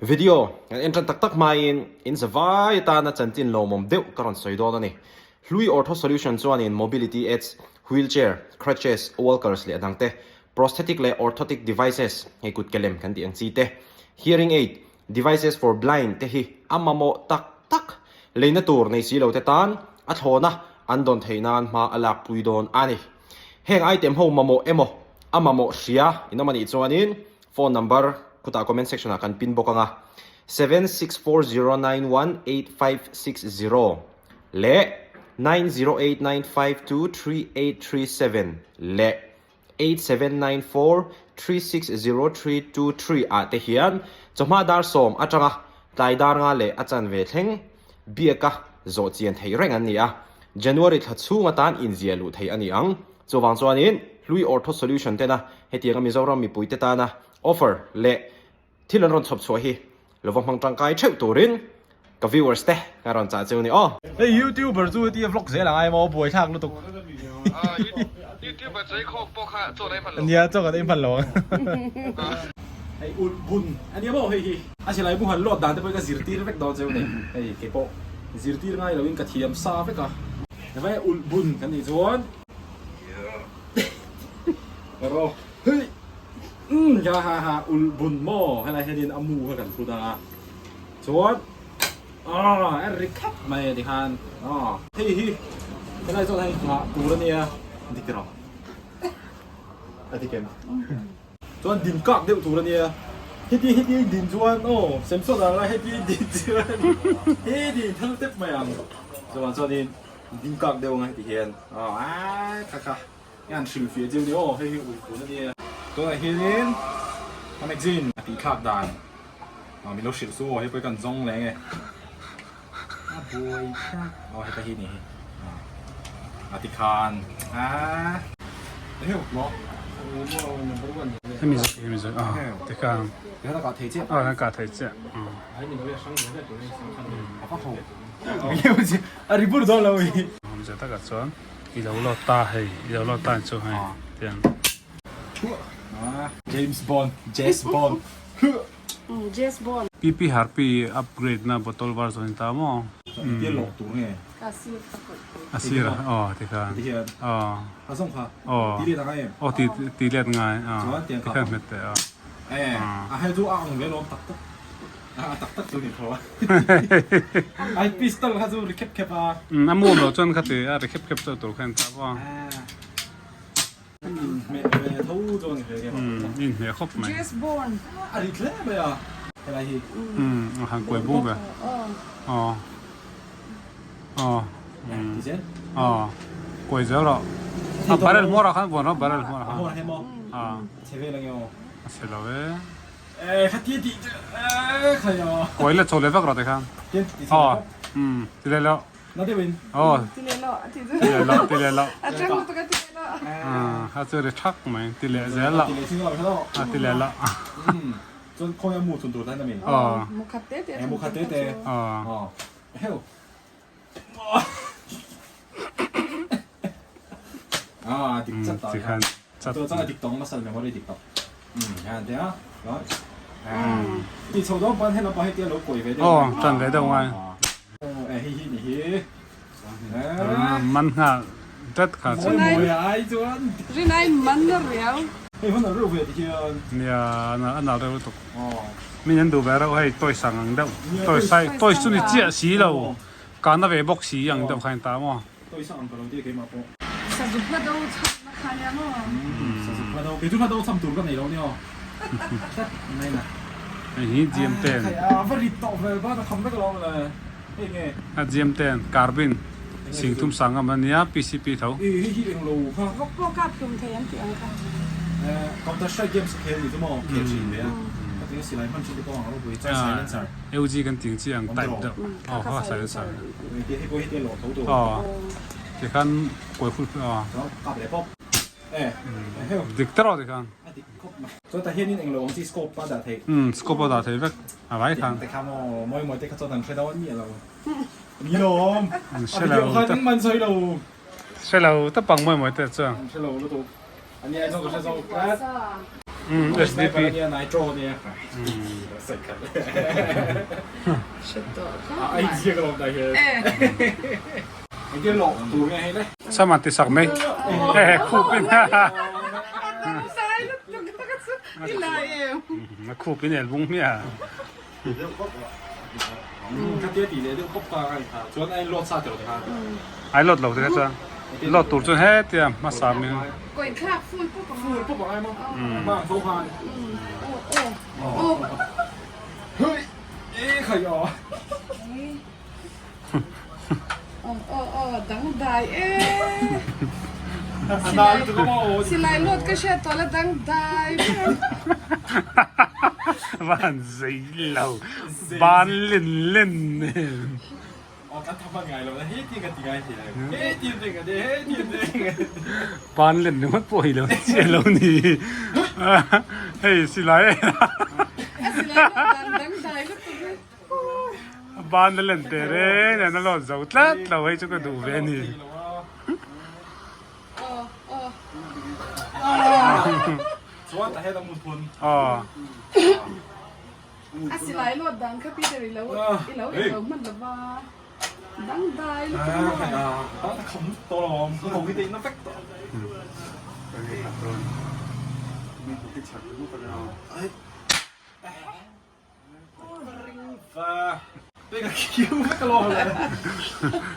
Video kan en tan tak tak hmain in zavai atana chanchin lawmawm deuh ka rawn sawi dawn a ni. Hlui Ortho Solution chuanin mobility aids, wheelchair, crutches, walkers leh a dangte, prosthetic leh orthotic devices, hei kut ke lem kan tih ang chi te, hearing aid, devices for blind te hi a mamawh tak tak leina tur nei si lo te tan a thlawna an dawn theih nan hma a lakpui dawn a ni. Heng item ho mamawh emaw a mamawh hria in awm a nih chuanin phone number khutah comment section ah kan pin bawk ang a, 7640918560 leh 9089523837 leh 8794360323 ah te hian chawhma dar sawm atanga tlai dar nga leh a chanve thleng biaka zawh chian theih reng an ni a, January thla chhung atan inziah luh theih a ni ang. Chuvang chuanin Hlui Ortho Solution tena hetianga Mizoram mipuite tana offer leh Thil an rawn chhawp chhuah hi lo va hmang tangkai theuh turin ka viewers te ka rawn chah cheu ni aw. Hei youtuber chu hetia vlog zel a ngai maw buaithlak lutuk. Youtuber chei khawk pawh kha chaw an ei hman lo. Nia chaw kan ei hman lo ang. Hei ulh bun a nia maw hei hi. A silai bu han load dan te pawh hi ka zirtir vek dawn cheu ni. Hei keipawh zirtir ngai loin ka thiam sa vek a. Hevai ulh bun kan nih chuan. Rawh hei. Umm ha ha ha ulh bun maw helai hianin a mu kha kan thut ang a chuan aw a ri khep mai a tikhan aw hei hi helai chuan hei nghah tur a nia dik rawh a ti kem chuan din kak deuh tur a nia heti heti din chuan aw semsawt ang a heti din chuan heti thal tep mai ang chuan chuanin din kak deuh ang a heti hian aw a kha kha. Hei an hrilhfiah chiu ni aw, hei hi uipun a nia. Tunah hianin a magazine a tih thlak dan ah min lo hrilh su aw, hei pawh hi kan zawng leh nge. A buai thlak aw heta hi ni hi a ti khan a heu maw Hemi zawk hemi zawk a ti khan Heta kah thei chiah a kah thei chiah a va ho a ri bur dawn lo hi. Awmzia takah chuan I lo load ta hei, i lo load ta chu hei tiang. James Bond, James Bond. James Bond. PP Harpy upgrade na bottle var zawh ni ta maw? Tia lawk tur nge? A sir a kawih tur. A sir a aw ti khan. Ti hian. Aw. A zawng kha. Aw. Ti let a ngai em? Aw ti ti let ngai. Chuan tiang kha. Ti khan hmet teh aw. Eh, a hei chu a ang ve lawm tak tak. A tak tak chu ni tho a. Ai pistol kha chu ri khep khep a. A muam lo chuan kha ti a ri khep khep chu tur khan ta maw. In hmeh ve tho chuan ni ve. In hmeh khawp mai. James Bond. A ri hle mai a helai hi. A han kuai bung ve. Aw. Aw. Ti zel. Aw. Kuai zel rawh. A barrel hmawr ah khan vuan rawh barrel hmawr ah khan. A hmawr ah hian maw? A. Chhe vel ange aw. A chhe lo e. Kawi le chaw leh vak rawh te khan. Aw umm ti leh loh. Aw ti leh loh ti leh loh. A chu ri thak mai ti leh zel loh. A ti leh loh. Aw. Aw. Ti khan chat. Aw tan ve deuh ngai. Man nghal dat kha chu. Nia a nal reuh lutuk. Min an duh ve reuh hei toys ang ang deuh. Toys sai toys chu ni chiah si lo. Kana ve bawk si ang deuh kha in ta maw. Toys ang ka lo tia keimah pawh. Sazuk hla do cham na kha nia maw. Sazuk hla do. Kei chu hla do cham tur ka nei lo nia aw. Tlat mai na. Hei hi GM ten. A va rit tawh ve ba ka tham vek alawm le. Hei nge. A GM ten carbine sing thum sang ngam ania PCP tho. I hei hi englo kha. Vawk pawh kap tum thei an tih ang kha. Counter strike games a khel ni chu maw khel thin ve a. Ka tinga silai hman thin te pawh ang ropui chuan silencer. LG kan ting chi ang type deuh. Aw kha silencer. Hei pawh hi te lawh tho tur. Aw tikhan kawi khul aw. Kap leh pawp. Eh. Dik ta rawh tikhan. A dik khawp mai. Chuan tah hianin englo ang chi scope a dah theih. Umm scope a dah theih vek a vai khan. Te kha maw mawi mawi te kha chuan an hre dawn miah lo. Ni lawm. An hre lo. A video khan engmah an sawi lo. Hre lo ta pang mawi mawi te chuan. An hre lo lutuk. Ani ai zawng ka hre zawk tlat. Umm SDP. Nitro ania. Sama ti sak mai he khup in a khup in el bung hmiah. Ai lot lo te kha chuan lot tur chuan hetia hmasa min Van zei lo ban len len Ban len ringawt pawh hi lo chiah lo ni hei silai Ban a len teh reng nen a lawt zo tlat lo hei chu ka duh ve a ni.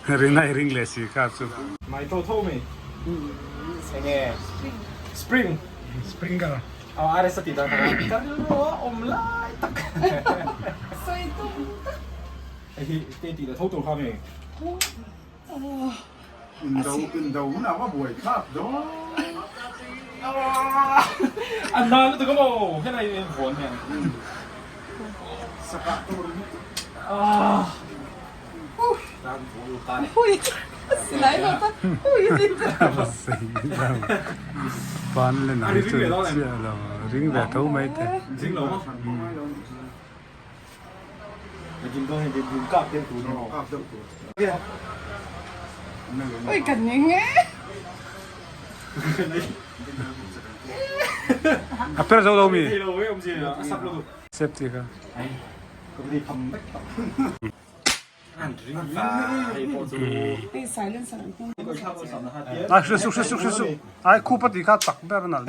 Ring a i ring leh si kha chu. Mai tho tho mai. Enge spring. Springer. Aw RS a tih dan kha ka rilru a awm lai tak. Sawi tum tak. Hei hi te tih leh tho tur kha nge. Indo indo hunah va buai thlak dawn. A na lutuk a maw helai in vawn hian. Sakah tur hi. Hui silai lo ta hui ti ta. Ban len ang chu chiah lo ring ve tho mai te. Ring lo maw? Oi kan ning e. A per zo lo mi. Safety kha. Ai hre su hre su hre su. Ai khup a ti kha tak ber nal.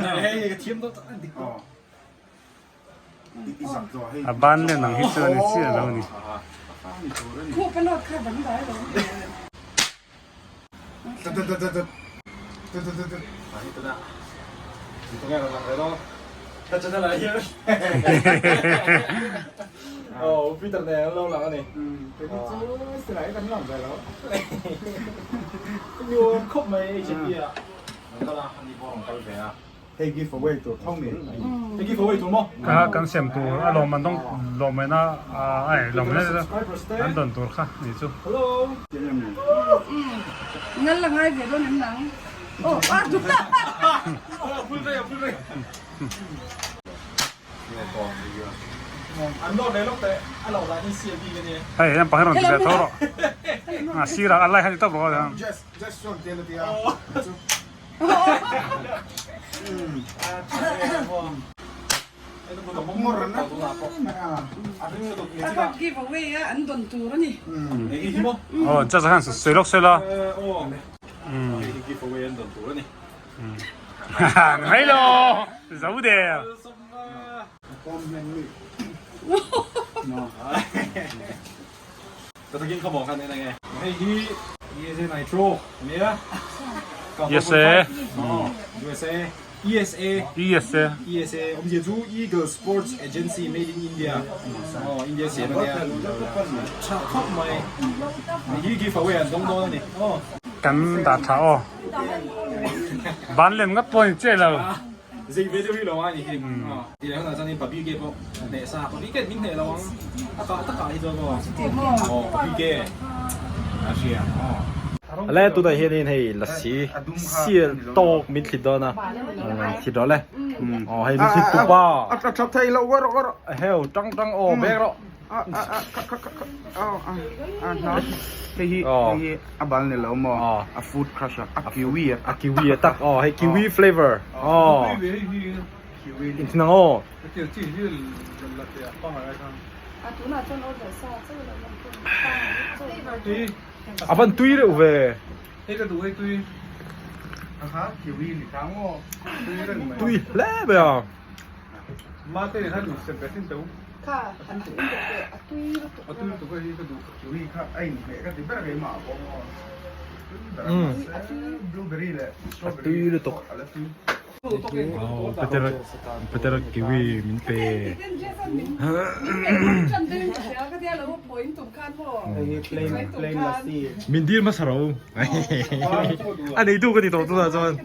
A ban len ang hi chu a ni chiah lo a ni. Hei give away tur tho mi. Hei give away tur maw? Kha kan siam tur a lawm an dawng lawm mai na ai lawm mai na an dawn tur kha ni chu. Hello. Ngal la ngai ve dawn em nang. Oh ah tu. Full rei full rei. An lawt leh lawk teh a lo dan in siam bik a nia. Hei hian pakhat rawn ti ve tho rawh. A sirah a lai kha ni tawp rawh. Jess Jess chuan tel a tia. Ka give away a an dawn tur a ni. Aw cha khan sawi lawk sawi la. Give away an dawn tur a ni. Mai lo zo der. Ka takin khaw maw khan en ange. Hei hi ESA Nitro ania. ESA. USA. ESA. ESA. ESA awmzia chu Eagle Sports Agency made in India. Aw India siam ania. Tha khawp mai. Hei hi give away an dawng dawn ani. Aw. Kan dah tha aw. Ban lem ngat pawh ni chiah lo. Zei ve deuh hi lo a ni hi. Ti leh hunah chuan in Pabi ke pawh hneh sa. Pabi ke min hneh lo ang. A kah takah hi chuan maw. Aw Pabi ke a hria aw. Ale tunah hianin hei lasi sial tawk min thlit dawn a. Thlit rawh le. Aw hei min thlit tupa. A tha thei lo rawh rawh. Heu tang tang aw bek rawh. Hei hi hei hi a bal ni lo maw a food crush a kiwi a kiwi a tak aw hei kiwi flavor aw. Intin ang aw. A van tui reuh ve. Tui hle mai a. A tui lutuk. Peter Peter kiwi min pe. Min dil hmasa ro. A neitu ka ti tawh tunah chuan.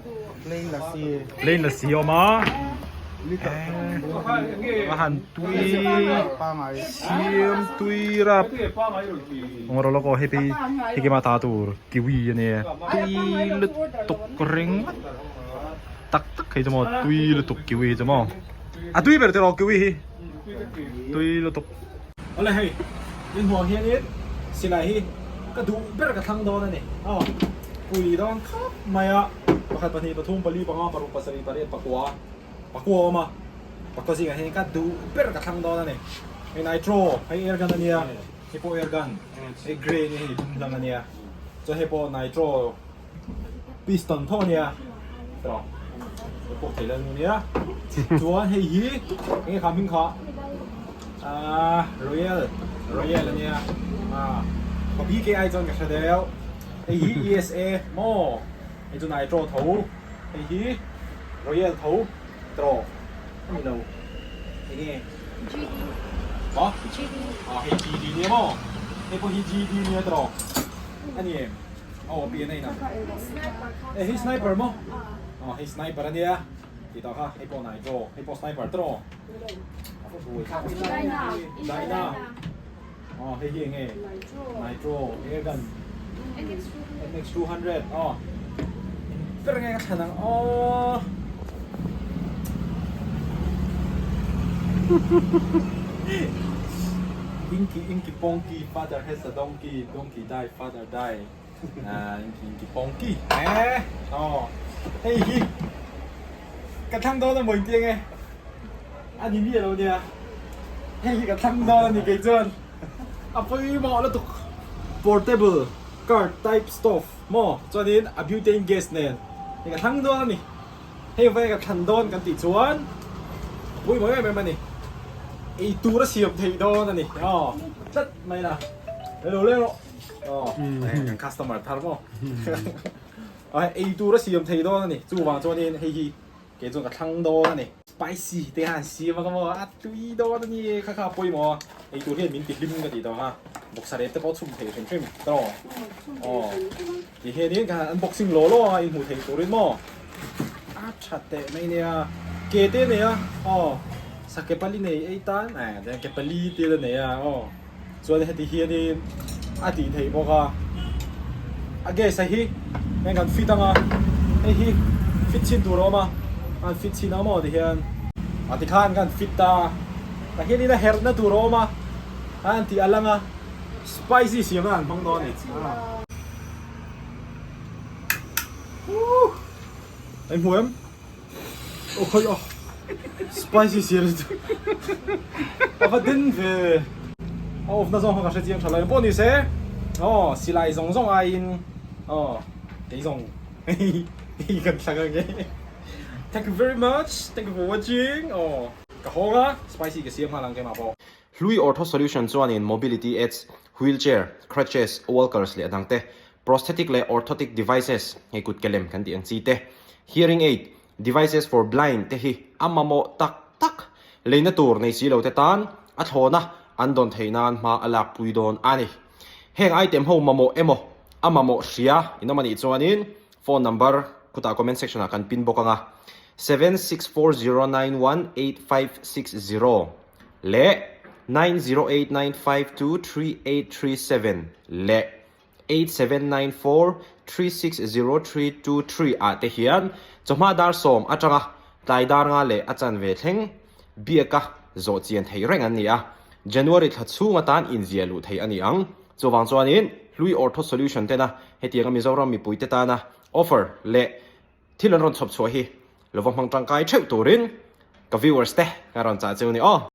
Plain lassi a awm a. A han tui siam tui rap. Rawh lawk aw hei hei keimah ta tur kiwi a nia tui lutuk ringawt. Tak tak hei chu maw tui lutuk kiwi chu maw a tui ber tiraw kiwi hi tui lutuk. Awle hei in hmuh ang hianin silai hi ka duh ber ka thlang dawn a ni aw pui dawn khawp mai a pakhat pahnih pathum pali panga paruk pasarih pariat pakua pakua a awm a pakua zingah hian ka duh ber ka thlang dawn a ni hei nitro hei air gun a nia hei pawh air gun hei grey a nia hei dum hlang a nia chuan hei pawh nitro. Piston tho ania tawh ka pawh thei lo ania chuan hei hi enge kha hming kha ah royal royal ania ah ka BKI chuan ka hre deuh hei hi ESA maw hei chu nitro tho hei hi royal tho tawh ani lo enge maw ah hei GD nia maw hei pawh hi GD nia tawh ani em. Aw pian a inang. E hei sniper maw? Aw hei sniper a nia. Tih tawh kha hei pawh nitro, hei pawh sniper tawh. Dyna. Aw hei hi enge? Nitro air gun. MX200 aw. Ber nge ka thlan ang aw. Inky inky ponky father has a donkey donkey die father die inky inky ponky eh aw hei hi ka thlang dawn a mawi tiang e a ni miah lo nia hei hi ka thlang dawn a ni kei chuan a pawimawh lutuk portable cart type stove maw chuanin a butane gas nen hei ka thlang dawn a ni hei vai ka thlan dawn kan tih chuan a pawimawh em em a ni ei tur a siam theih dawn a ni aw tlat mai la hello leng rawh aw kan customer thar maw ei tur a siam theih dawn a ni chuvang chuanin hei hi kei chuan ka thlang dawn a ni spicy te khan siam a maw a tui dawn a ni kha kha a pawimawh a ei tur hian min ti hlim ka tih tawh kha bawksa rep te pawh chhum thei hrim hrim tawh aw ti hianin ka han unboxing law law a inhmuh theih turin maw a tha teh mai nia ke te nei a aw sake pali nei ei tan eh tiang ke pali te la nei a aw chuan heti hianin a tih theih bawk a a gas a hi heng kan fit anga hei hi fit chhin tur a awm a an fit chhin ang maw tihian a tikhan kan fit ta tah hianin a herhna tur a awm a an tih a lang a spicy siamna an hmang dawn a ni. Anh hmu em? Aw khawi aw spicy siam chu a va den ve a awm na zawng kha ka hre chiang tha lo eng pawh ni se aw silai zawng zawng aiin aw kei zawng hei kan thlang ange thank you very much thank you for watching aw ka hawng a spicy ka siam nghal ang keimah pawh. Hlui Ortho Solution chuanin mobility aids, wheelchair, crutches, walkers leh a dangte Prosthetic leh orthotic devices, hei kut ke lem kan tih ang chi te, hearing aid, devices for blind te hi a mamawh tak tak leina tur nei si lo te tan a thlawna an dawn theih nan hma a lakpui dawn a ni. Heng item ho mamawh emaw a mamawh hria in awm a nih chuanin phone number khutah comment section ah kan pin bawk ang a, 7640918560 leh 9089523837 leh 8794360323 ah te hian chawhma dar sawm atanga tlai dar nga leh a chanve thleng biaka zawh chian thei reng an ni a, January thla chhung atan inziah luh theih a ni ang. Chuvang chuanin Hlui Ortho Solution tena hetianga Mizoram mipuite tana offer leh thil an rawn chhawp chhuah hi lova hmang tangkai theuh turin. Ka viewers te ka rawn chah cheu ni aw.